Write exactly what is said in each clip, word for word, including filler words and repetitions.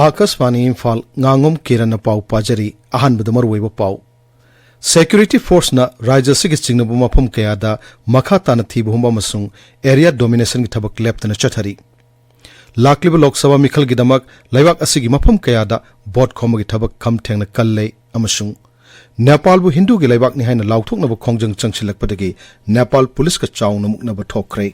ꯑꯥꯀꯥꯁꯕꯥꯅꯤ ꯏꯝꯐꯥꯜ, ꯉꯥꯉꯣꯝ ꯀꯤꯔꯟꯅ ꯄꯥꯎ ꯄꯥꯖꯔꯤ꯫ ꯑꯍꯥꯟꯕꯗ ꯃꯔꯨꯑꯣꯏꯕ ꯄꯥꯎ꯫ ꯁꯦꯀ꯭ꯌꯨꯔꯤꯇꯤ ꯐꯣꯔꯁꯅ ꯔꯥꯖ꯭ꯌ ꯑꯁꯤꯒꯤ ꯆꯤꯡꯅꯕ ꯃꯐꯝ ꯀꯌꯥꯗ ꯃꯈꯥ ꯇꯥꯅ ꯊꯤꯕ ꯍꯨꯝꯕ ꯑꯃꯁꯨꯡ ꯑꯦꯔꯤꯌꯥ ꯗꯣꯃꯤꯅꯦꯁꯟꯒꯤ ꯊꯕꯛ ꯂꯦꯞꯇꯅ ꯆꯠꯊꯔꯤ꯫ ꯂꯥꯛꯂꯤꯕ ꯂꯣꯛ ꯁꯚꯥ ꯃꯤꯈꯜꯒꯤꯗꯃꯛ ꯂꯩꯕꯥꯛ ꯑꯁꯤꯒꯤ ꯃꯐꯝ ꯀꯌꯥꯗ ꯚꯣꯠ ꯈꯣꯝꯕꯒꯤ ꯊꯕꯛ ꯈꯝ ꯊꯦꯡꯅ ꯀꯜꯂꯦ ꯑꯃꯁꯨꯡ ꯅꯦꯄꯥꯜꯕꯨ ꯍꯤꯟꯗꯨꯒꯤ ꯂꯩꯕꯥꯛꯅꯤ ꯍꯥꯏꯅ ꯂꯥꯎꯊꯣꯛꯅꯕ ꯈꯣꯡꯖꯪ ꯆꯪꯁꯤꯜꯂꯛꯄꯗꯒꯤ ꯅꯦꯄꯥꯜ ꯄꯨꯂꯤꯁꯀ ꯆꯥꯎꯅ ꯃꯨꯛꯅꯕ ꯊꯣꯛꯈ꯭ꯔꯦ꯫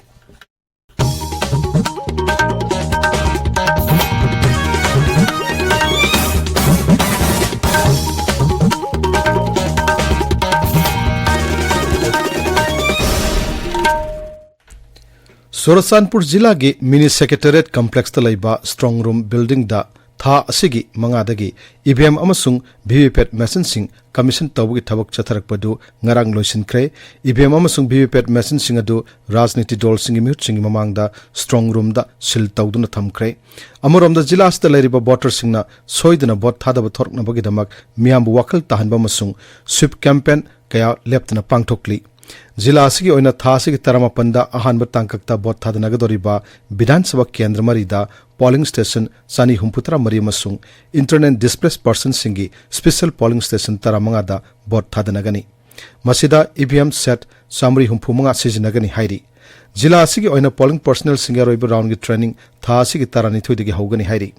ꯆꯨꯔꯆꯥꯟꯄꯨꯔ ꯖꯤꯂꯥꯒꯤ ꯃꯤꯅꯤ ꯁꯦꯀ꯭ꯔꯦꯇꯦꯔꯤꯌꯦꯠ ꯀꯝꯄ꯭ꯂꯦꯛꯁꯇ ꯂꯩꯕ ꯁ꯭ꯇ꯭ꯔꯣꯡ ꯔꯨꯝ ꯕꯤꯜꯗꯤꯡꯗ ꯊꯥ ꯑꯁꯤꯒꯤ ꯃꯉꯥꯗꯒꯤ ꯏ ꯚꯤ ꯑꯦꯝ ꯑꯃꯁꯨꯡ ꯚꯤ ꯚꯤ ꯄꯦꯠ ꯃꯦꯁꯤꯟꯁꯤꯡ ꯀꯃꯤꯁꯟ ꯇꯧꯕꯒꯤ ꯊꯕꯛ ꯆꯠꯊꯔꯛꯄꯗꯨ ꯉꯔꯥꯡ ꯂꯣꯏꯁꯤꯟꯈ꯭ꯔꯦ꯫ ꯏ ꯚꯤ ꯑꯦꯝ ꯑꯃꯁꯨꯡ ꯚꯤ ꯚꯤ ꯄꯦꯠ ꯃꯦꯁꯤꯟꯁꯤꯡ ꯑꯗꯨ ꯔꯥꯖꯅꯤꯇꯤ ꯗꯜꯁꯤꯡꯒꯤ ꯃꯤꯍꯨꯠꯁꯤꯡꯒꯤ ꯃꯃꯥꯡꯗ ꯁ꯭ꯇ꯭ꯔꯣꯡ ꯔꯨꯝꯗ ꯁꯤꯜ ꯇꯧꯗꯨꯅ ꯊꯝꯈ꯭ꯔꯦ꯫ ꯑꯃꯔꯣꯝꯗ, ꯖꯤꯂꯥ ꯑꯁꯤꯗ ꯂꯩꯔꯤꯕ ꯚꯣꯇꯔꯁꯤꯡꯅ ꯁꯣꯏꯗꯅ ꯚꯣꯠ ꯊꯥꯗꯕ ꯊꯣꯔꯛꯅꯕꯒꯤꯗꯃꯛ ꯃꯤꯌꯥꯝꯕꯨ ꯋꯥꯈꯜ ꯇꯥꯍꯟꯕ ꯑꯃꯁꯨꯡ ꯁ꯭ꯋꯤꯞ ꯀꯦꯝꯄꯦꯟ ꯀꯌꯥ ꯂꯦꯞꯇꯅ ꯄꯥꯡꯊꯣꯛꯂꯤ꯫ ꯖꯤꯂꯥ ꯑꯁꯤꯒꯤ ꯑꯣꯏꯅ ꯊꯥ ꯑꯁꯤꯒꯤ ꯇꯔꯥꯃꯥꯄꯟꯗ ꯑꯍꯥꯟꯕ ꯇꯥꯡꯀꯛꯇ ꯚꯣꯠ ꯊꯥꯗꯅꯒꯗꯧꯔꯤꯕ ꯕꯤꯙꯥꯟ ꯁꯚꯥ ꯀꯦꯟꯗ꯭ꯔ ꯃꯔꯤꯗ ꯄꯣꯂꯤꯡ ꯁ꯭ꯇꯦꯁꯟ ꯆꯥꯅꯤ ꯍꯨꯝꯐꯨꯇꯔꯥ ꯃꯔꯤ ꯑꯃꯁꯨꯡ ꯏꯟꯇꯔꯅꯦꯜ ꯗꯤꯁꯄ꯭ꯂꯦꯁ ꯄꯔꯁꯟꯁꯤꯡꯒꯤ ꯁ꯭ꯄꯦꯁꯦꯜ ꯄꯣꯂꯤꯡ ꯁ꯭ꯇꯦꯁꯟ ꯇꯔꯥꯃꯉꯥꯗ ꯚꯣꯠ ꯊꯥꯗꯅꯒꯅꯤ꯫ ꯃꯁꯤꯗ ꯏ ꯚꯤ ꯑꯦꯝ ꯁꯦꯠ ꯆꯥꯃꯔꯤ ꯍꯨꯝꯐꯨꯃꯉꯥ ꯁꯤꯖꯤꯟꯅꯒꯅꯤ ꯍꯥꯏꯔꯤ꯫ ꯖꯤꯂꯥ ꯑꯁꯤꯒꯤ ꯑꯣꯏꯅ ꯄꯣꯂꯤꯡ ꯄꯔꯁꯅꯦꯜꯁꯤꯡꯒꯤ ꯑꯔꯣꯏꯕ ꯔꯥꯎꯟꯒꯤ ꯇ꯭ꯔꯦꯅꯤꯡ ꯊꯥ ꯑꯁꯤꯒꯤ ꯇꯔꯥꯅꯤꯊꯣꯏꯗꯒꯤ ꯍꯧꯒꯅꯤ ꯍꯥꯏꯔꯤ꯫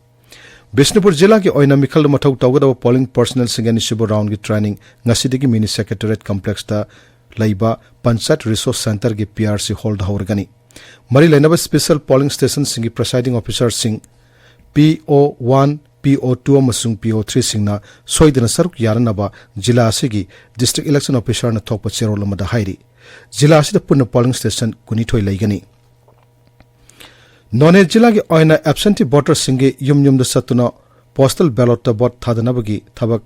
ꯕꯤꯁꯅꯨꯄꯨꯔ ꯖꯤꯂꯥꯒꯤ ꯑꯣꯏꯅ ꯃꯤꯈꯜꯗ ꯃꯊꯧ ꯇꯧꯒꯗꯕ ꯄꯣꯂꯤꯡ ꯄꯔꯁꯅꯦꯜꯁꯤꯡꯒꯤ ꯑꯅꯤꯁꯨꯕ ꯔꯥꯎꯟꯒꯤ ꯇ꯭ꯔꯦꯅꯤꯡ ꯉꯁꯤꯗꯒꯤ ꯃꯤꯅꯤ ꯁꯦꯀ꯭ꯔꯦꯇꯦꯔꯤꯌꯦꯠ ꯀꯝꯄ꯭ꯂꯦꯛꯁꯇ ꯂꯩꯕ ꯄꯟꯆꯥꯌꯠ ꯔꯤꯁꯣꯔꯁ ꯁꯦꯟꯇꯔꯒꯤ ꯄꯤ ꯑꯥꯔ ꯁꯤ ꯍꯣꯜꯗ ꯍꯧꯔꯒꯅꯤ꯫ ꯃꯔꯤ ꯂꯩꯅꯕ ꯁ꯭ꯄꯦꯁꯦꯜ ꯄꯣꯂꯤꯡ ꯁ꯭ꯇꯦꯁꯟꯁꯤꯡꯒꯤ ꯄ꯭ꯔꯤꯁꯥꯏꯗꯤꯡ ꯑꯣꯐꯤꯁꯥꯔꯁꯤꯡ, ꯄꯤ ꯑꯣ ꯋꯥꯟ, ꯄꯤ ꯑꯣ ꯇꯨ ꯑꯃꯁꯨꯡ ꯄꯤ ꯑꯣ ꯊ꯭ꯔꯤꯁꯤꯡꯅ ꯁꯣꯏꯗꯅ ꯁꯔꯨꯛ ꯌꯥꯅꯅꯕ ꯖꯤꯂꯥ ꯑꯁꯤꯒꯤ ꯗꯤꯁꯇ꯭ꯔꯤꯛ ꯏꯂꯦꯛꯁꯟ ꯑꯣꯐꯤꯁꯥꯔꯅ ꯊꯣꯛꯄ ꯆꯦꯔꯣꯜ ꯑꯃꯗ ꯍꯥꯏꯔꯤ꯫ ꯖꯤꯂꯥ ꯑꯁꯤꯗ ꯄꯨꯟꯅ ꯄꯣꯂꯤꯡ ꯁ꯭ꯇꯦꯁꯟ ꯀꯨꯟꯅꯤꯊꯣꯏ ꯂꯩꯒꯅꯤ꯫ ꯅꯣꯅꯦ ꯖꯤꯂꯥꯒꯤ ꯑꯣꯏꯅ ꯑꯦꯕꯁꯦꯟꯇꯤ ꯚꯣꯇꯔꯁꯤꯡꯒꯤ ꯌꯨꯝ ꯌꯨꯝꯗ ꯆꯠꯇꯨꯅ ꯄꯣꯁꯇꯦꯜ ꯕꯦꯂꯣꯠꯇ ꯚꯣꯠ ꯊꯥꯗꯅꯕꯒꯤ ꯊꯕꯛ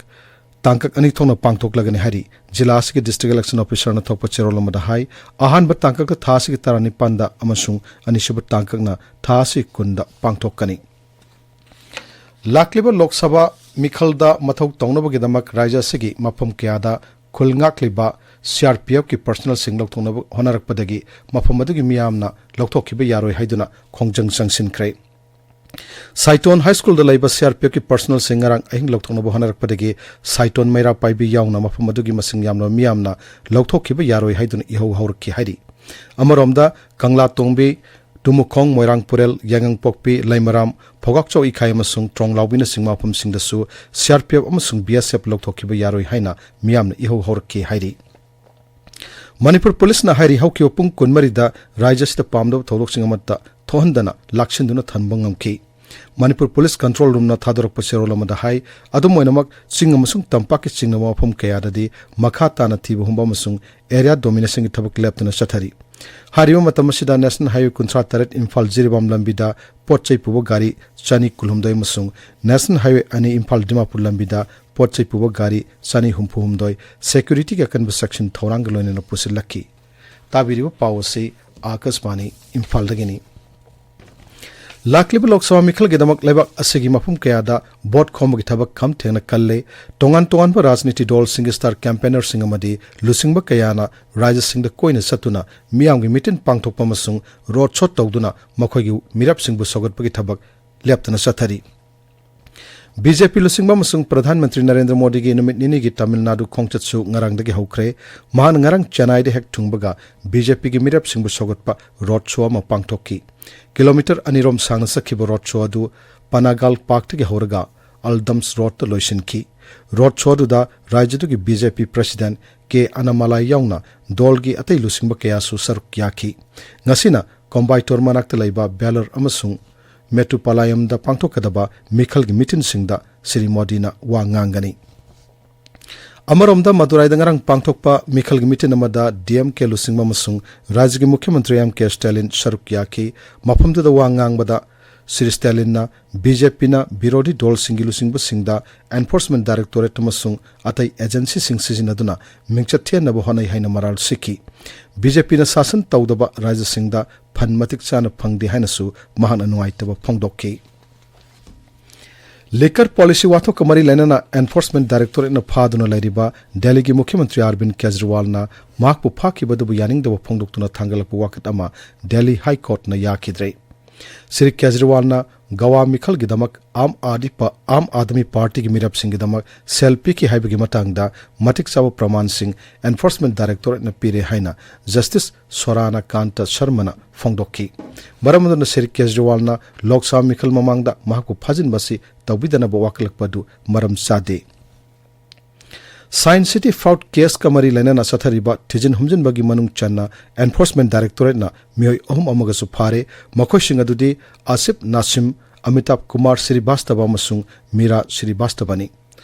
ꯇꯥꯡꯀꯛ ꯑꯅꯤ ꯊꯣꯛꯅ ꯄꯥꯡꯊꯣꯛꯂꯒꯅꯤ ꯍꯥꯏꯔꯤ꯫ ꯖꯤꯂꯥ ꯑꯁꯤꯒꯤ ꯗꯤꯁꯇ꯭ꯔꯤꯛ ꯏꯂꯦꯛꯁꯟ ꯑꯣꯐꯤꯁꯥꯔꯅ ꯊꯣꯛꯄ ꯆꯦꯔꯣꯜ ꯑꯃꯗ ꯍꯥꯏ, ꯑꯍꯥꯟꯕ ꯇꯥꯡꯀꯛꯇ ꯊꯥ ꯑꯁꯤꯒꯤ ꯇꯔꯥꯅꯤꯄꯥꯟꯗ ꯑꯃꯁꯨꯡ ꯑꯅꯤꯁꯨꯕ ꯇꯥꯡꯀꯛꯅ ꯊꯥ ꯑꯁꯤ ꯀꯨꯟꯗ ꯄꯥꯡꯊꯣꯛꯀꯅꯤ꯫ ꯂꯥꯛꯂꯤꯕ ꯂꯣꯛ ꯁꯚꯥ ꯃꯤꯈꯜꯗ ꯃꯊꯧ ꯇꯧꯅꯕꯒꯤꯗꯃꯛ ꯔꯥꯖ꯭ꯌ ꯑꯁꯤꯒꯤ ꯃꯐꯝ ꯀꯌꯥꯗ ꯈꯨꯜ ꯉꯥꯛꯂꯤꯕ ꯁꯤ ꯑꯥꯔ ꯄꯤ ꯑꯦꯐꯀꯤ ꯄꯔꯁꯅꯦꯜꯁꯤꯡ ꯂꯧꯊꯣꯛꯅꯕ ꯍꯣꯠꯅꯔꯛꯄꯗꯒꯤ ꯃꯐꯝ ꯑꯗꯨꯒꯤ ꯃꯤꯌꯥꯝꯅ ꯂꯧꯊꯣꯛꯈꯤꯕ ꯌꯥꯔꯣꯏ ꯍꯥꯏꯗꯨꯅ ꯈꯣꯡꯖꯪ ꯆꯪꯁꯤꯟꯈ꯭ꯔꯦ꯫ ꯁꯥꯏꯇꯣꯟ ꯍꯥꯏ ꯁ꯭ꯀꯨꯜꯗ ꯂꯩꯕ ꯁꯤ ꯑꯥꯔ ꯄꯤ ꯑꯦꯐꯀꯤ ꯄꯔꯁꯅꯦꯜꯁꯤꯡ ꯉꯔꯥꯡ ꯑꯍꯤꯡ ꯂꯧꯊꯣꯛꯅꯕ ꯍꯣꯠꯅꯔꯛꯄꯗꯒꯤ ꯁꯥꯏꯇꯣꯟ ꯃꯩꯔꯥ ꯄꯥꯏꯕꯤ ꯌꯥꯎꯅ ꯃꯐꯝ ꯑꯗꯨꯒꯤ ꯃꯁꯤꯡ ꯌꯥꯝꯂꯕ ꯃꯤꯌꯥꯝꯅ ꯂꯧꯊꯣꯛꯈꯤꯕ ꯌꯥꯔꯣꯏ ꯍꯥꯏꯗꯨꯅ ꯏꯍꯧ ꯍꯧꯔꯛꯈꯤ ꯍꯥꯏꯔꯤ꯫ ꯑꯃꯔꯣꯝꯗ ꯀꯪꯂꯥ ꯇꯣꯡꯕꯤ, ꯇꯨꯃꯨꯈꯣꯡ, ꯃꯣꯏꯔꯥꯡ ꯄꯨꯔꯦꯜ, ꯌꯥꯏꯉꯪꯄꯣꯛꯄꯤ, ꯂꯩꯃꯔꯥꯝ, ꯐꯧꯒꯥꯛꯆꯧ ꯏꯈꯥꯏ ꯑꯃꯁꯨꯡ ꯇ꯭ꯔꯣꯡꯂꯥꯎꯕꯤꯅꯆꯤꯡꯕ ꯃꯐꯝꯁꯤꯡꯗꯁꯨ ꯁꯤ ꯑꯥꯔ ꯄꯤ ꯑꯦꯐ ꯑꯃꯁꯨꯡ ꯕꯤ ꯑꯦꯁ ꯑꯦꯐ ꯂꯧꯊꯣꯛꯈꯤꯕ ꯌꯥꯔꯣꯏ ꯍꯥꯏꯅ ꯃꯤꯌꯥꯝꯅ ꯏꯍꯧ ꯍꯧꯔꯛꯈꯤ ꯍꯥꯏꯔꯤ꯫ ꯃꯅꯤꯄꯨꯔ ꯄꯨꯂꯤꯁꯅ ꯍꯥꯏꯔꯤ, ꯍꯧꯈꯤꯕ ꯄꯨꯡ ꯀꯨꯟꯃꯔꯤꯗ ꯔꯥꯖ꯭ꯌ ꯑꯁꯤꯗ ꯄꯥꯝꯗꯕ ꯊꯧꯗꯣꯛꯁꯤꯡ ꯑꯃꯠꯇ ꯊꯣꯛꯍꯟꯗꯅ ꯂꯥꯛꯁꯤꯟꯗꯨꯅ ꯊꯝꯕ ꯉꯝꯈꯤ꯫ ꯃꯅꯤꯄꯨꯔ ꯄꯨꯂꯤꯁ ꯀꯟꯇ꯭ꯔꯣꯜ ꯔꯨꯝꯅ ꯊꯥꯗꯣꯔꯛꯄ ꯆꯦꯔꯣꯜ ꯑꯃꯗ ꯍꯥꯏ, ꯑꯗꯨꯝ ꯑꯣꯏꯅꯃꯛ ꯆꯤꯡ ꯑꯃꯁꯨꯡ ꯇꯝꯄꯥꯛꯀꯤ ꯆꯤꯡꯅꯕ ꯃꯐꯝ ꯀꯌꯥꯗꯗꯤ ꯃꯈꯥ ꯇꯥꯅ ꯊꯤꯕ ꯍꯨꯝꯕ ꯑꯃꯁꯨꯡ ꯑꯦꯔꯤꯌꯥ ꯗꯣꯃꯤꯅꯦꯁꯟꯒꯤ ꯊꯕꯛ ꯂꯦꯞꯇꯅ ꯆꯠꯊꯔꯤ꯫ ꯍꯥꯏꯔꯤꯕ ꯃꯇꯝ ꯑꯁꯤꯗ ꯅꯦꯁꯅꯦꯜ ꯍꯥꯏꯋꯦ ꯀꯨꯟꯊ꯭ꯔꯥ ꯇꯔꯦꯠ ꯏꯝꯐꯥꯜ ꯖꯤꯔꯤꯕꯥꯝ ꯂꯝꯕꯤꯗ ꯄꯣꯠ ꯆꯩ ꯄꯨꯕ ꯒꯥꯔꯤ ꯆꯅꯤ ꯀꯨꯟꯍꯨꯝꯗꯣꯏ ꯑꯃꯁꯨꯡ ꯅꯦꯁꯅꯦꯜ ꯍꯥꯏꯋꯦ ꯑꯅꯤ ꯏꯝꯐꯥꯜ ꯗꯤꯃꯥꯄꯨꯔ ꯂꯝꯕꯤꯗ ꯄꯣꯠ ꯆꯩ ꯄꯨꯕ ꯒꯥꯔꯤ ꯆꯅꯤ ꯍꯨꯝꯐꯨ ꯍꯨꯝꯗꯣꯏ ꯁꯦꯀ꯭ꯌꯨꯔꯤꯇꯤꯒꯤ ꯑꯀꯟꯕ ꯁꯦꯛꯁꯟ ꯊꯧꯔꯥꯡꯒ ꯂꯣꯏꯅꯅ ꯄꯨꯁꯤꯜꯂꯛꯈꯤ꯫ ꯇꯥꯕꯤꯔꯤꯕ ꯄꯥꯎ ꯑꯁꯤ ꯑꯥꯀꯥꯁꯕꯥꯅꯤ ꯏꯝꯐꯥꯜꯗꯒꯤꯅꯤ꯫ ꯂꯥꯛꯂꯤꯕ ꯂꯣꯛ ꯁꯚꯥ ꯃꯤꯈꯜꯒꯤꯗꯃꯛ ꯂꯩꯕꯥꯛ ꯑꯁꯤꯒꯤ ꯃꯐꯝ ꯀꯌꯥꯗ ꯚꯣꯠ ꯈꯣꯝꯕꯒꯤ ꯊꯕꯛ ꯈꯝ ꯊꯦꯡꯅ ꯀꯜꯂꯦ꯫ ꯇꯣꯉꯥꯟ ꯇꯣꯉꯥꯟꯕ ꯔꯥꯖꯅꯤꯇꯤ ꯗꯜꯁꯤꯡꯒꯤ ꯁ꯭ꯇꯥꯔ ꯀꯦꯝꯄꯦꯅꯔꯁꯤꯡ ꯑꯃꯗꯤ ꯂꯨꯆꯤꯡꯕ ꯀꯌꯥꯅ ꯔꯥꯖ꯭ꯌꯁꯤꯡꯗ ꯀꯣꯏꯅ ꯆꯠꯇꯨꯅ ꯃꯤꯌꯥꯝꯒꯤ ꯃꯤꯇꯤꯟ ꯄꯥꯡꯊꯣꯛꯄ ꯑꯃꯁꯨꯡ ꯔꯣꯗ ꯁꯣ ꯇꯧꯗꯨꯅ ꯃꯈꯣꯏꯒꯤ ꯃꯤꯔꯞꯁꯤꯡꯕꯨ ꯁꯧꯒꯠꯄꯒꯤ ꯊꯕꯛ ꯂꯦꯞꯇꯅ ꯆꯠꯊꯔꯤ꯫ ꯕꯤ ꯖꯦ ꯄꯤ ꯂꯨꯆꯤꯡꯕ ꯑꯃꯁꯨꯡ ꯄ꯭ꯔꯙꯥꯟ ꯃꯟꯇ꯭ꯔꯤ ꯅꯔꯦꯟꯗ꯭ꯔ ꯃꯣꯗꯤꯒꯤ ꯅꯨꯃꯤꯠ ꯅꯤꯅꯤꯒꯤ ꯇꯥꯃꯤꯜ ꯅꯥꯗꯨ ꯈꯣꯡꯆꯠꯁꯨ ꯉꯔꯥꯡꯗꯒꯤ ꯍꯧꯈ꯭ꯔꯦ꯫ ꯃꯍꯥꯛꯅ ꯉꯔꯥꯡ ꯆꯦꯟꯅꯥꯏꯗ ꯍꯦꯛ ꯊꯨꯡꯕꯒ ꯕꯤ ꯖꯦ ꯄꯤꯒꯤ ꯃꯤꯔꯦꯞꯁꯤꯡꯕꯨ ꯁꯧꯒꯠꯄ ꯔꯣꯗ ꯁꯣ ꯑꯃ ꯄꯥꯡꯊꯣꯛꯈꯤ꯫ ꯀꯤꯂꯣꯃꯤꯇꯔ ꯑꯅꯤꯔꯣꯝ ꯁꯥꯡꯅ ꯆꯠꯈꯤꯕ ꯔꯣꯗ ꯁꯣ ꯑꯗꯨ ꯄꯅꯥꯒꯥꯜ ꯄꯥꯔꯛꯇꯒꯤ ꯍꯧꯔꯒ ꯑꯜꯗꯝꯁ ꯔꯣꯗꯇ ꯂꯣꯏꯁꯤꯟꯈꯤ꯫ ꯔꯣꯗ ꯁꯣ ꯑꯗꯨꯗ ꯔꯥꯖ꯭ꯌꯗꯨꯒꯤ ꯕꯤ ꯖꯦ ꯄꯤ ꯄ꯭ꯔꯁꯤꯗꯦꯟꯠ ꯀꯦ ꯑꯅꯥꯃꯂꯥꯏ ꯌꯥꯎꯅ ꯗꯜꯒꯤ ꯑꯇꯩ ꯂꯨꯆꯤꯡꯕ ꯀꯌꯥꯁꯨ ꯁꯔꯨꯛ ꯌꯥꯈꯤ꯫ ꯉꯁꯤꯅ ꯀꯣꯝꯕꯥꯏꯇꯣꯔ ꯃꯅꯥꯛꯇ ꯂꯩꯕ ꯕꯦꯂꯔ ꯑꯃꯁꯨꯡ ꯃꯦꯇꯨꯄꯥꯂꯥꯌꯝꯗ ꯄꯥꯡꯊꯣꯛꯀꯗꯕ ꯃꯤꯈꯜꯒꯤ ꯃꯤꯇꯤꯟꯁꯤꯡꯗ ꯁ꯭ꯔꯤ ꯃꯣꯗꯤꯅ ꯋꯥ ꯉꯥꯡꯒꯅꯤ꯫ ꯑꯃꯔꯣꯝꯗ ꯃꯗꯨꯔꯥꯏꯗ ꯉꯔꯥꯡ ꯄꯥꯡꯊꯣꯛꯄ ꯃꯤꯈꯜꯒꯤ ꯃꯤꯇꯤꯟ ꯑꯃꯗ ꯗꯤ ꯑꯦꯝ ꯀꯦ ꯂꯨꯆꯤꯡꯕ ꯑꯃꯁꯨꯡ ꯔꯥꯖ꯭ꯌꯒꯤ ꯃꯨꯈ꯭ꯌ ꯃꯟꯇ꯭ꯔꯤ ꯑꯦꯝ ꯀꯦ ꯁ꯭ꯇꯦꯂꯤꯟ ꯁꯔꯨꯛ ꯌꯥꯈꯤ꯫ ꯃꯐꯝꯗꯨꯗ ꯋꯥ ꯉꯥꯡꯕꯗ ꯁ꯭ꯔꯤ ꯁ꯭ꯇꯦꯂꯤꯟꯅ ꯕꯤ ꯖꯦ ꯄꯤꯅ ꯕꯤꯔꯣꯙꯤ ꯗꯜꯁꯤꯡꯒꯤ ꯂꯨꯆꯤꯡꯕꯁꯤꯡꯗ ꯑꯦꯟꯐꯣꯔꯁꯃꯦꯟꯠ ꯗꯥꯏꯔꯦꯛꯇꯣꯔꯦꯠ ꯑꯃꯁꯨꯡ ꯑꯇꯩ ꯑꯦꯖꯦꯟꯁꯤꯁꯤꯡ ꯁꯤꯖꯤꯟꯅꯗꯨꯅ ꯃꯤꯡꯆꯠ ꯊꯤꯍꯟꯅꯕ ꯍꯣꯠꯅꯩ ꯍꯥꯏꯅ ꯃꯔꯥꯜ ꯁꯤꯈꯤ꯫ ꯕꯤ ꯖꯦ ꯄꯤꯅ ꯁꯥꯁꯟ ꯇꯧꯗꯕ ꯔꯥꯖ꯭ꯌꯁꯤꯡꯗ ꯐꯟ ꯃꯇꯤꯛ ꯆꯥꯅ ꯐꯪꯗꯦ ꯍꯥꯏꯅꯁꯨ ꯃꯍꯥꯛꯅ ꯅꯨꯡꯉꯥꯏꯇꯕ ꯐꯣꯡꯗꯣꯛꯈꯤ꯫ ꯂꯤꯀꯔ ꯄꯣꯂꯤꯁꯤ ꯋꯥꯊꯣꯛꯀ ꯃꯔꯤ ꯂꯩꯅꯅ ꯑꯦꯟꯐꯣꯔꯁꯃꯦꯟꯠ ꯗꯥꯏꯔꯦꯛꯇꯣꯔꯦꯠꯅ ꯐꯥꯗꯨꯅ ꯂꯩꯔꯤꯕ ꯗꯦꯜꯂꯤꯒꯤ ꯃꯨꯈ꯭ꯌ ꯃꯟꯇ꯭ꯔꯤ ꯑꯔꯕꯤꯟ ꯀꯦꯖ꯭ꯔꯤꯋꯥꯜꯅ ꯃꯍꯥꯛꯄꯨ ꯐꯥꯈꯤꯕ ꯑꯗꯨꯕꯨ ꯌꯥꯅꯤꯡꯗꯕ ꯐꯣꯡꯗꯣꯛꯇꯨꯅ ꯊꯥꯡꯒꯠꯂꯛꯄ ꯋꯥꯀꯠ ꯑꯃ ꯗꯦꯜꯂꯤ ꯍꯥꯏ ꯀꯣꯔꯠꯅ ꯌꯥꯈꯤꯗ꯭ꯔꯦ꯫ ꯁ꯭ꯔꯤ ꯀꯦꯖꯔꯤꯋꯥꯜꯅ ꯒꯋꯥ ꯃꯤꯈꯜꯒꯤꯗꯃꯛ ꯑꯥꯝ ꯑꯥꯗꯃꯤ ꯄ-, ꯑꯥꯝ ꯑꯥꯗꯃꯤ ꯄꯥꯔꯇꯤꯒꯤ ꯃꯤꯔꯦꯞꯁꯤꯡꯒꯤꯗꯃꯛ ꯁꯦꯜ ꯄꯤꯈꯤ ꯍꯥꯏꯕꯒꯤ ꯃꯇꯥꯡꯗ ꯃꯇꯤꯛ ꯆꯥꯕ ꯄ꯭ꯔꯃꯥꯟꯁꯤꯡ ꯑꯦꯟꯐꯣꯔꯁꯃꯦꯟꯠ ꯗꯥꯏꯔꯦꯛꯇꯣꯔꯦꯠꯅ ꯄꯤꯔꯦ ꯍꯥꯏꯅ ꯖꯁꯇꯤꯁ ꯁꯣꯔꯥꯅ ꯀꯥꯟꯇ ꯁꯔꯃꯅ ꯐꯣꯡꯗꯣꯛꯈꯤ꯫ ꯃꯔꯝ ꯑꯗꯨꯅ ꯁ꯭ꯔꯤ ꯀꯦꯖꯔꯤꯋꯥꯜꯅ ꯂꯣꯛ ꯁꯚꯥ ꯃꯤꯈꯜ ꯃꯃꯥꯡꯗ ꯃꯍꯥꯛꯄꯨ ꯐꯥꯖꯤꯟꯕ ꯑꯁꯤ ꯇꯧꯕꯤꯗꯅꯕ ꯋꯥꯀꯠꯂꯛꯄ ꯑꯗꯨ ꯃꯔꯝ ꯆꯥꯗꯦ꯫ ꯁꯥꯏꯟꯁ ꯁꯤꯇꯤ ꯐ꯭ꯔꯥꯎꯗ ꯀꯦꯁꯀ ꯃꯔꯤ ꯂꯩꯅꯅ ꯆꯠꯊꯔꯤꯕ ꯊꯤꯖꯤꯟ ꯍꯨꯝꯖꯤꯟꯕꯒꯤ ꯃꯅꯨꯡ ꯆꯟꯅ ꯑꯦꯟꯐꯣꯔꯁꯃꯦꯟꯠ ꯗꯥꯏꯔꯦꯛꯇꯣꯔꯦꯠꯅ ꯃꯤꯑꯣꯏ ꯑꯍꯨꯝ ꯑꯃꯒꯁꯨ ꯐꯥꯔꯦ꯫ ꯃꯈꯣꯏꯁꯤꯡ ꯑꯗꯨꯗꯤ ꯑꯁꯤꯞ ꯅꯥꯁꯤꯝ, ꯑꯃꯤꯇꯥꯕ ꯀꯨꯃꯥꯔ ꯁ꯭ꯔꯤꯚꯥꯁꯇꯕ ꯑꯃꯁꯨꯡ ꯃꯤꯔꯥ ꯁ꯭ꯔꯤꯚꯥꯁꯇꯕꯅꯤ꯫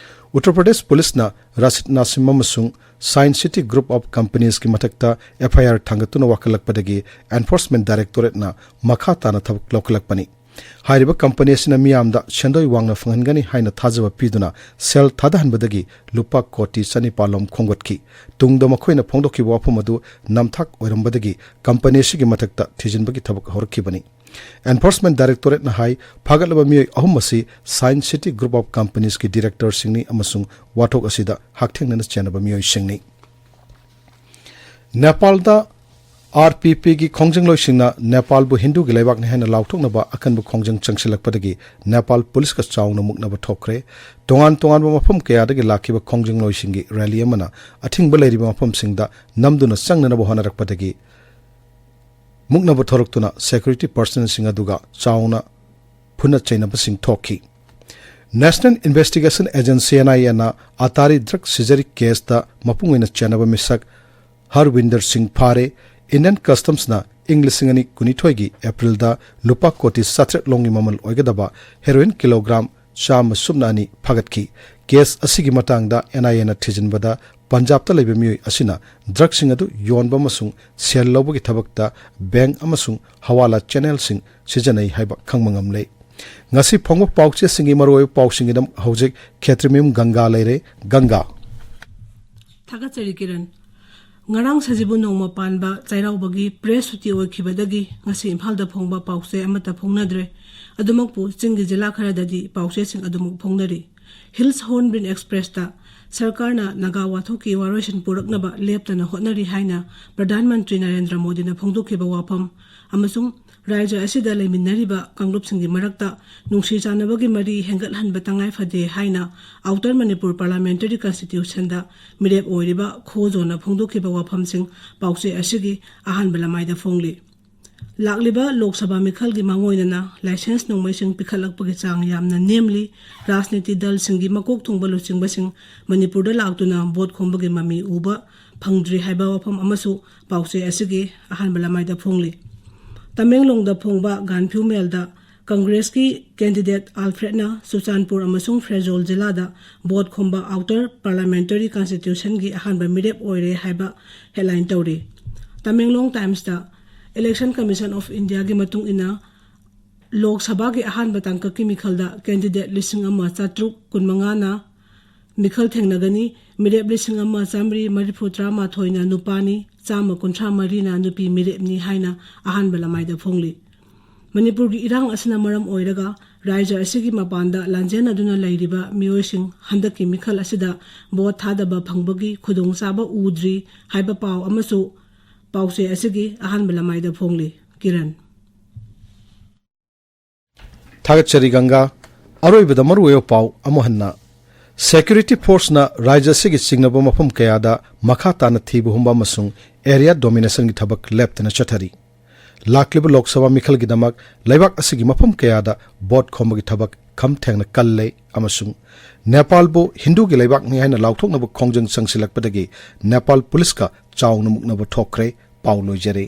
ꯎꯠꯇꯔ ꯄ꯭ꯔꯗꯦꯁ ꯄꯨꯂꯤꯁꯅ ꯔꯥꯁꯤꯗ ꯅꯥꯁꯤꯝ ꯑꯃꯁꯨꯡ ꯁꯥꯏꯟꯁ ꯁꯤꯇꯤ ꯒ꯭ꯔꯨꯞ ꯑꯣꯐ ꯀꯝꯄꯅꯤꯁꯀꯤ ꯃꯊꯛꯇ ꯑꯦꯐ ꯑꯥꯏ ꯑꯥꯔ ꯊꯥꯡꯒꯠꯇꯨꯅ ꯋꯥꯀꯠꯂꯛꯄꯗꯒꯤ ꯑꯦꯟꯐꯣꯔꯁꯃꯦꯟꯠ ꯗꯥꯏꯔꯦꯛꯇꯣꯔꯦꯠꯅ ꯃꯈꯥ ꯇꯥꯅ ꯊꯕꯛ ꯂꯧꯈꯠꯂꯛꯄꯅꯤ꯫ ꯍꯥꯏꯔꯤꯕ ꯀꯝꯄꯅꯤ ꯑꯁꯤꯅ ꯃꯤꯌꯥꯝꯗ ꯁꯦꯟꯗꯣꯏ ꯋꯥꯡꯅ ꯐꯪꯍꯟꯒꯅꯤ ꯍꯥꯏꯅ ꯊꯥꯖꯕ ꯄꯤꯗꯨꯅ ꯁꯦꯜ ꯊꯥꯗꯍꯟꯕꯗꯒꯤ ꯂꯨꯄꯥ ꯀꯣꯇꯤ ꯆꯅꯤꯄꯥꯜ ꯂꯣꯝ ꯈꯣꯝꯒꯠꯈꯤ꯫ ꯇꯨꯡꯗ ꯃꯈꯣꯏꯅ ꯐꯣꯡꯗꯣꯛꯈꯤꯕ ꯋꯥꯐꯝ ꯑꯗꯨ ꯅꯝꯊꯥꯛ ꯑꯣꯏꯔꯝꯕꯗꯒꯤ ꯀꯝꯄꯅꯤ ꯑꯁꯤꯒꯤ ꯃꯊꯛꯇ ꯊꯤꯖꯤꯟꯕꯒꯤ ꯊꯕꯛ ꯍꯧꯔꯛꯈꯤꯕꯅꯤ꯫ ꯑꯦꯟꯐꯣꯔꯁꯃꯦꯟꯠ ꯗꯥꯏꯔꯦꯛꯇꯣꯔꯦꯠꯅ ꯍꯥꯏ, ꯐꯥꯒꯠꯂꯕ ꯃꯤꯑꯣꯏ ꯑꯍꯨꯝ ꯑꯁꯤ ꯁꯥꯏꯟꯁ ꯁꯤꯇꯤ ꯒ꯭ꯔꯨꯞ ꯑꯣꯐ ꯀꯝꯄꯅꯤꯁꯀꯤ ꯗꯤꯔꯦꯛꯇꯔꯁꯤꯡꯅꯤ ꯑꯃꯁꯨꯡ ꯋꯥꯊꯣꯛ ꯑꯁꯤꯗ ꯍꯛꯊꯦꯡꯅꯅ ꯆꯦꯟꯅꯕ ꯃꯤꯑꯣꯏꯁꯤꯡꯅꯤ꯫ ꯅꯦꯄꯥꯜꯗ ꯑꯥꯔ ꯄꯤ ꯄꯤꯒꯤ ꯈꯣꯡꯖꯪꯂꯣꯏꯁꯤꯡꯅ ꯅꯦꯄꯥꯜꯕꯨ ꯍꯤꯟꯗꯨꯒꯤ ꯂꯩꯕꯥꯛꯅꯤ ꯍꯥꯏꯅ ꯂꯥꯎꯊꯣꯛꯅꯕ ꯑꯀꯟꯕ ꯈꯣꯡꯖꯪ ꯆꯪꯁꯤꯜꯂꯛꯄꯗꯒꯤ ꯅꯦꯄꯥꯜ ꯄꯨꯂꯤꯁꯀ ꯆꯥꯎꯅ ꯃꯨꯛꯅꯕ ꯊꯣꯛꯈ꯭ꯔꯦ꯫ ꯇꯣꯉꯥꯟ ꯇꯣꯉꯥꯟꯕ ꯃꯐꯝ ꯀꯌꯥꯗꯒꯤ ꯂꯥꯛꯈꯤꯕ ꯈꯣꯡꯖꯪꯂꯣꯏꯁꯤꯡꯒꯤ ꯔꯦꯂꯤ ꯑꯃꯅ ꯑꯊꯤꯡꯕ ꯂꯩꯔꯤꯕ ꯃꯐꯝꯁꯤꯡꯗ ꯅꯝꯗꯨꯅ ꯆꯪꯅꯅꯕ ꯍꯣꯠꯅꯔꯛꯄꯗꯒꯤ ꯃꯨꯛꯅꯕ ꯊꯣꯔꯛꯇꯨꯅ ꯁꯦꯀ꯭ꯌꯨꯔꯤꯇꯤ ꯄꯔꯁꯅꯦꯜꯁꯤꯡ ꯑꯗꯨꯒ ꯆꯥꯎꯅ ꯐꯨꯅ ꯆꯩꯅꯕꯁꯤꯡ ꯊꯣꯛꯈꯤ꯫ ꯅꯦꯁꯅꯦꯜ ꯏꯟꯚꯦꯁꯇꯤꯒꯦꯁꯟ ꯑꯦꯖꯦꯟꯁꯤ, ꯑꯦꯟ ꯑꯥꯏ ꯑꯦꯅ ꯑꯇꯥꯔꯤ ꯗ꯭ꯔꯒ ꯁꯤꯖꯔꯤ ꯀꯦꯁꯇ ꯃꯄꯨꯡ ꯑꯣꯏꯅ ꯆꯦꯟꯅꯕ ꯃꯤꯁꯛ ꯍꯔꯋꯤꯟꯗꯔ ꯁꯤꯡ ꯐꯥꯔꯦ꯫ ꯏꯟꯗꯤꯌꯟ ꯀꯁꯇꯝꯁꯅ ꯏꯪ ꯂꯤꯁꯤꯡ ꯑꯅꯤ ꯀꯨꯟꯅꯤꯊꯣꯏꯒꯤ ꯑꯦꯄ꯭ꯔꯤꯜꯗ ꯂꯨꯄꯥ ꯀꯣꯇꯤ ꯆꯥꯇ꯭ꯔꯦꯠ ꯂꯣꯝꯒꯤ ꯃꯃꯜ ꯑꯣꯏꯒꯗꯕ ꯍꯦꯔꯣꯏꯟ ꯀꯤꯂꯣꯒ꯭ꯔꯥꯝ ꯆꯥꯝꯃ ꯁꯨꯞꯅ ꯑꯅꯤ ꯐꯥꯒꯠꯈꯤ꯫ ꯀꯦꯁ ꯑꯁꯤꯒꯤ ꯃꯇꯥꯡꯗ ꯑꯦꯟ ꯑꯥꯏ ꯑꯦꯅ ꯊꯤꯖꯤꯟꯕꯗ ꯄꯟꯖꯥꯕꯇ ꯂꯩꯕ ꯃꯤꯑꯣꯏ ꯑꯁꯤꯅ ꯗ꯭ꯔꯒꯁꯤꯡ ꯑꯗꯨ ꯌꯣꯟꯕ ꯑꯃꯁꯨꯡ ꯁꯦꯜ ꯂꯧꯕꯒꯤ ꯊꯕꯛꯇ ꯕꯦꯡꯛ ꯑꯃꯁꯨꯡ ꯍꯋꯥꯂꯥ ꯆꯦꯅꯦꯜꯁꯤꯡ ꯁꯤꯖꯤꯟꯅꯩ ꯍꯥꯏꯕ ꯈꯪꯕ ꯉꯝꯂꯦ꯫ ꯉꯁꯤ ꯐꯣꯡꯕ ꯄꯥꯎꯆꯦꯁꯤꯡꯒꯤ ꯃꯔꯨꯑꯣꯏꯕ ꯄꯥꯎꯁꯤꯡꯒꯤꯗꯃꯛ ꯍꯧꯖꯤꯛ ꯈꯦꯇ꯭ꯔꯤꯃꯌꯨꯝ ꯒꯪꯒꯥ ꯂꯩꯔꯦ꯫ ꯒꯪꯒꯥ꯫ ꯊꯥꯒꯠꯆꯔꯤ ꯀꯤꯔꯟ꯫ ꯉꯔꯥꯡ ꯁꯖꯤꯕꯨ ꯅꯣꯡꯃ ꯄꯥꯟꯕ ꯆꯩꯔꯥꯎꯕꯒꯤ ꯄ꯭ꯔꯦꯁ ꯁꯨꯇꯤ ꯑꯣꯏꯈꯤꯕꯗꯒꯤ ꯉꯁꯤ ꯏꯝꯐꯥꯜꯗ ꯐꯣꯡꯕ ꯄꯥꯎꯆꯦ ꯑꯃꯠꯇ ꯐꯣꯡꯅꯗ꯭ꯔꯦ꯫ ꯑꯗꯨꯃꯛꯄꯨ ꯆꯤꯡꯒꯤ ꯖꯤꯂꯥ ꯈꯔꯗꯗꯤ ꯄꯥꯎꯆꯦꯁꯤꯡ ꯑꯗꯨꯃꯛ ꯐꯣꯡꯅꯔꯤ꯫ ꯍꯤꯜꯁ ꯍꯣꯔꯟꯕꯤꯜ ꯑꯦꯛꯁꯄ꯭ꯔꯦꯁꯇ ꯁꯔꯀꯥꯔꯅ ꯅꯥꯒꯥ ꯋꯥꯊꯣꯛꯀꯤ ꯋꯥꯔꯣꯏꯁꯤꯟ ꯄꯨꯔꯛꯅꯕ ꯂꯦꯞꯇꯅ ꯍꯣꯠꯅꯔꯤ ꯍꯥꯏꯅ ꯄ꯭ꯔꯙꯥꯟ ꯃꯟꯇ꯭ꯔꯤ ꯅꯔꯦꯟꯗ꯭ꯔ ꯃꯣꯗꯤꯅ ꯐꯣꯡꯗꯣꯛꯈꯤꯕ ꯋꯥꯐꯝ ꯑꯃꯁꯨꯡ ꯔꯥꯏꯖ꯭ꯌ ꯑꯁꯤꯗ ꯂꯩꯃꯤꯟꯅꯔꯤꯕ ꯀꯥꯡꯂꯨꯞꯁꯤꯡꯒꯤ ꯃꯔꯛꯇ ꯅꯨꯡꯁꯤ ꯆꯥꯟꯅꯕꯒꯤ ꯃꯔꯤ ꯍꯦꯟꯒꯠꯍꯟꯕ ꯇꯉꯥꯏ ꯐꯗꯦ ꯍꯥꯏꯅ ꯑꯥꯎꯇꯔ ꯃꯅꯤꯄꯨꯔ ꯄꯥꯔꯂꯥꯃꯦꯟꯇꯔꯤ ꯀꯟꯁꯇꯤꯇ꯭ꯌꯨꯁꯟꯗ ꯃꯤꯔꯦꯞ ꯑꯣꯏꯔꯤꯕ ꯈꯣ ꯖꯣꯅ ꯐꯣꯡꯗꯣꯛꯈꯤꯕ ꯋꯥꯐꯝꯁꯤꯡ ꯄꯥꯎꯆꯦ ꯑꯁꯤꯒꯤ ꯑꯍꯥꯟꯕ ꯂꯃꯥꯏꯗ ꯐꯣꯡꯂꯤ꯫ ꯂꯥꯛꯂꯤꯕ ꯂꯣꯛ ꯁꯚꯥ ꯃꯤꯈꯜꯒꯤ ꯃꯥꯡꯑꯣꯏꯅꯅ ꯂꯥꯏꯁꯦꯟꯁ ꯅꯣꯡꯃꯩꯁꯤꯡ ꯄꯤꯈꯠꯂꯛꯄꯒꯤ ꯆꯥꯡ ꯌꯥꯝꯅ ꯅꯦꯝꯂꯤ꯫ ꯔꯥꯖꯅꯤꯇꯤ ꯗꯜꯁꯤꯡꯒꯤ ꯃꯀꯣꯛ ꯊꯣꯡꯕ ꯂꯨꯆꯤꯡꯕꯁꯤꯡ ꯃꯅꯤꯄꯨꯔꯗ ꯂꯥꯛꯇꯨꯅ ꯚꯣꯠ ꯈꯣꯝꯕꯒꯤ ꯃꯃꯤ ꯎꯕ ꯐꯪꯗ꯭ꯔꯤ ꯍꯥꯏꯕ ꯋꯥꯐꯝ ꯑꯃꯁꯨ ꯄꯥꯎꯆꯦ ꯑꯁꯤꯒꯤ ꯑꯍꯥꯟꯕ ꯂꯃꯥꯏꯗ ꯐꯣꯡꯂꯤ꯫ ꯇꯃꯦꯡꯂꯣꯡꯗ ꯐꯣꯡꯕ ꯒꯥꯟꯐ꯭ꯌꯨ ꯃꯦꯜꯗ ꯀꯪꯒ꯭ꯔꯦꯁꯀꯤ ꯀꯦꯟꯗꯤꯗꯦꯠ ꯑꯜꯐ꯭ꯔꯦꯗꯅ ꯆꯨꯔꯆꯥꯟꯄꯨꯔ ꯑꯃꯁꯨꯡ ꯐ꯭ꯔꯦꯖꯣꯜ ꯖꯤꯂꯥꯗ ꯚꯣꯠ ꯈꯣꯝꯕ ꯑꯥꯎꯇꯔ ꯄꯥꯔꯂꯥꯃꯦꯟꯇꯔꯤ ꯀꯟꯁꯇꯤꯇ꯭ꯌꯨꯁꯟꯒꯤ ꯑꯍꯥꯟꯕ ꯃꯤꯔꯦꯞ ꯑꯣꯏꯔꯦ ꯍꯥꯏꯕ ꯍꯦꯗꯂꯥꯏꯟ ꯇꯧꯔꯤ꯫ ꯇꯃꯦꯡꯂꯣꯡ ꯇꯥꯏꯝꯁꯇ Election Commission of Indiaꯒꯤ ꯃꯇꯨꯡ ꯏꯟꯅ ꯂꯣꯛ ꯁꯚꯥꯒꯤ ꯑꯍꯥꯟꯕ ꯇꯥꯡꯀꯛꯀꯤ ꯃꯤꯈꯜꯗ ꯀꯦꯟꯗꯤꯗꯦꯠ ꯂꯤꯁꯤꯡ ꯑꯃ ꯆꯥꯇ꯭ꯔꯨꯛ ꯀꯨꯟꯃꯉꯥꯅ ꯃꯤꯈꯜ ꯊꯦꯡꯅꯒꯅꯤ꯫ ꯃꯤꯔꯦꯞ ꯂꯤꯁꯤꯡ ꯑꯃ ꯆꯥꯃꯔꯤ ꯃꯔꯤꯐꯨ ꯇꯔꯥꯃꯥꯊꯣꯏꯅ ꯅꯨꯄꯥꯅꯤ, ꯆꯥꯝꯃ ꯀꯨꯟꯊ꯭ꯔꯥ ꯃꯔꯤꯅ ꯅꯨꯄꯤ ꯃꯤꯔꯦꯞꯅꯤ ꯍꯥꯏꯅ ꯑꯍꯥꯟꯕ ꯂꯃꯥꯏꯗ ꯐꯣꯡꯂꯤ꯫ ꯃꯅꯤꯄꯨꯔꯒꯤ ꯏꯔꯥꯡ ꯑꯁꯤꯅ ꯃꯔꯝ ꯑꯣꯏꯔꯒ ꯔꯥꯏꯖ꯭ꯌ ꯑꯁꯤꯒꯤ ꯃꯄꯥꯟꯗ ꯂꯥꯟꯖꯦꯟꯅꯗꯨꯅ ꯂꯩꯔꯤꯕ ꯃꯤꯑꯣꯏꯁꯤꯡ ꯍꯟꯗꯛꯀꯤ ꯃꯤꯈꯜ ꯑꯁꯤꯗ ꯚꯣꯠ ꯊꯥꯗꯕ ꯐꯪꯕꯒꯤ ꯈꯨꯗꯣꯡꯆꯥꯕ ꯎꯗ꯭ꯔꯤ ꯍꯥꯏꯕ ꯄꯥꯎ ꯑꯃꯁꯨ ꯄꯥꯎꯆꯦ ꯑꯁꯤꯒꯤ ꯑꯍꯥꯟꯕ ꯂꯃꯥꯏꯗ ꯐꯣꯡꯂꯤ꯫ ꯀꯤꯔꯟ꯫ ꯊꯥꯒꯠꯆꯔꯤ ꯒꯪꯒꯥ꯫ ꯑꯔꯣꯏꯕꯗ ꯃꯔꯨꯑꯣꯏꯕ ꯄꯥꯎ ꯑꯃꯨꯛ ꯍꯟꯅ꯫ ꯁꯦꯀ꯭ꯌꯨꯔꯤꯇꯤ ꯐꯣꯔꯁꯅ ꯔꯥꯖ꯭ꯌ ꯑꯁꯤꯒꯤ ꯆꯤꯡꯅꯕ ꯃꯐꯝ ꯀꯌꯥꯗ ꯃꯈꯥ ꯇꯥꯅ ꯊꯤꯕ ꯍꯨꯝꯕ ꯑꯃꯁꯨꯡ ꯑꯦꯔꯤꯌꯥ ꯗꯣꯃꯤꯅꯦꯁꯟꯒꯤ ꯊꯕꯛ ꯂꯦꯞꯇꯅ ꯆꯠꯊꯔꯤ꯫ ꯂꯥꯛꯂꯤꯕ ꯂꯣꯛ ꯁꯚꯥ ꯃꯤꯈꯜꯒꯤꯗꯃꯛ ꯂꯩꯕꯥꯛ ꯑꯁꯤꯒꯤ ꯃꯐꯝ ꯀꯌꯥꯗ ꯚꯣꯠ ꯈꯣꯝꯕꯒꯤ ꯊꯕꯛ ꯈꯝ ꯊꯦꯡꯅ ꯀꯜꯂꯦ ꯑꯃꯁꯨꯡ ꯅꯦꯄꯥꯜꯕꯨ ꯍꯤꯟꯗꯨꯒꯤ ꯂꯩꯕꯥꯛꯅꯤ ꯍꯥꯏꯅ ꯂꯥꯎꯊꯣꯛꯅꯕ ꯈꯣꯡꯖꯪ ꯆꯪꯁꯤꯜꯂꯛꯄꯗꯒꯤ ꯅꯦꯄꯥꯜ ꯄꯨꯂꯤꯁꯀ ꯆꯥꯎꯅ ꯃꯨꯛꯅꯕ ꯊꯣꯛꯈ꯭ꯔꯦ꯫ ꯄꯥꯎ ꯂꯣꯏꯖꯔꯦ꯫